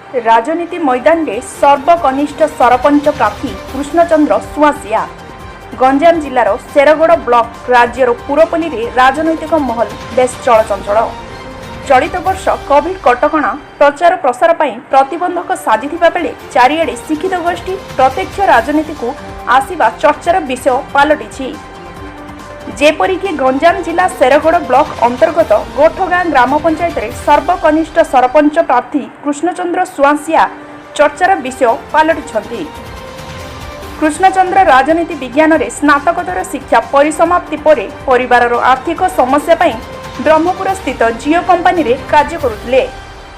ରାଜନୀତି ମଇଦାନରେ ସର୍ବକନିଷ୍ଠ ସରପଞ୍ଚ ପ୍ରାର୍ଥୀ କୃଷ୍ଣଚନ୍ଦ୍ର ସୁଆଁସିଆ। ଗଞ୍ଜାମ ଜିଲ୍ଲାର ଶେରଗଡ଼ ବ୍ଲକ ରାଜ୍ୟର ପୁରପଲ୍ଲୀରେ ରାଜନୈତିକ ମହଲ ବେଶ୍ ଚଳଚଞ୍ଚଳ। ଚଳିତ ବର୍ଷ କୋଭିଡ୍ କଟକଣା ପ୍ରଚାର ପ୍ରସାର ପାଇଁ ପ୍ରତିବନ୍ଧକ ସାଜିଥିବା ବେଳେ ଚାରିଆଡ଼େ ଶିକ୍ଷିତ ଗୋଷ୍ଠୀ ପ୍ରତ୍ୟକ୍ଷ ରାଜନୀତିକୁ ଆସିବା ଚର୍ଚ୍ଚାର ବିଷୟ ପାଲଟିଛି। ଯେପରିକି ଗଞ୍ଜାମ ଜିଲ୍ଲା ଶେରଗଡ଼ ବ୍ଲକ ଅନ୍ତର୍ଗତ ଗୋଠଗାଁ ଗ୍ରାମ ପଞ୍ଚାୟତରେ ସର୍ବକନିଷ୍ଠ ସରପଞ୍ଚ ପ୍ରାର୍ଥୀ କୃଷ୍ଣଚନ୍ଦ୍ର ସୁଆଁସିଆ ଚର୍ଚ୍ଚାର ବିଷୟ ପାଲଟିଛନ୍ତି। କୃଷ୍ଣଚନ୍ଦ୍ର ରାଜନୀତି ବିଜ୍ଞାନରେ ସ୍ନାତକୋତ୍ତର ଶିକ୍ଷା ପରିସମାପ୍ତି ପରେ ପରିବାରର ଆର୍ଥିକ ସମସ୍ୟା ପାଇଁ ବ୍ରହ୍ମପୁର ସ୍ଥିତ ଜିଓ କମ୍ପାନୀରେ କାର୍ଯ୍ୟ କରୁଥିଲେ।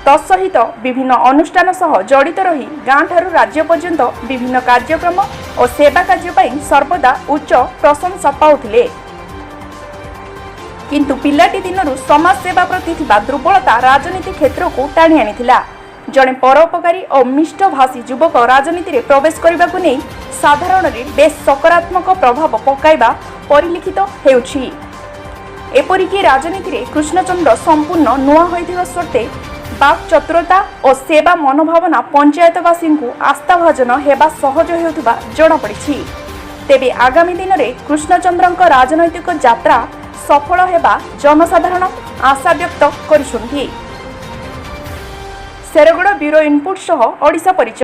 ତତ୍ସହିତ ବିଭିନ୍ନ ଅନୁଷ୍ଠାନ ସହ ଜଡ଼ିତ ରହି ଗାଁଠାରୁ ରାଜ୍ୟ ପର୍ଯ୍ୟନ୍ତ ବିଭିନ୍ନ କାର୍ଯ୍ୟକ୍ରମ ଓ ସେବା କାର୍ଯ୍ୟ ପାଇଁ ସର୍ବଦା ଉଚ୍ଚ ପ୍ରଶଂସା ପାଉଥିଲେ। କିନ୍ତୁ ପିଲାଟି ଦିନରୁ ସମାଜସେବା ପ୍ରତି ଥିବା ଦୁର୍ବଳତା ରାଜନୀତି କ୍ଷେତ୍ରକୁ ଟାଣି ଆଣିଥିଲା। ଜଣେ ପରୋପକାରୀ ଓ ମିଷ୍ଟଭାଷୀ ଯୁବକ ରାଜନୀତିରେ ପ୍ରବେଶ କରିବାକୁ ନେଇ ସାଧାରଣରେ ବେଶ୍ ସକାରାତ୍ମକ ପ୍ରଭାବ ପକାଇବା ପରିଲକ୍ଷିତ ହେଉଛି। ଏପରିକି ରାଜନୀତିରେ କୃଷ୍ଣଚନ୍ଦ୍ର ସମ୍ପୂର୍ଣ୍ଣ ନୂଆ ହୋଇଥିବା ସତ୍ତ୍ୱେ ବାକ୍ ଚତୁରତା ଓ ସେବା ମନୋଭାବନା ପଞ୍ଚାୟତବାସୀଙ୍କୁ ଆସ୍ଥାଭାଜନ ହେବା ସହଜ ହେଉଥିବା ଜଣାପଡ଼ିଛି। ତେବେ ଆଗାମୀ ଦିନରେ କୃଷ୍ଣଚନ୍ଦ୍ରଙ୍କ ରାଜନୈତିକ ଯାତ୍ରା ସଫଳ ହେବା ଜନସାଧାରଣ ଆଶା ବ୍ୟକ୍ତ କରିଛନ୍ତି। ଶେରଗଡ଼ ବ୍ୟୁରୋ ଇନପୁଟ ସହ ଓଡ଼ିଶା ପରିଚୟ।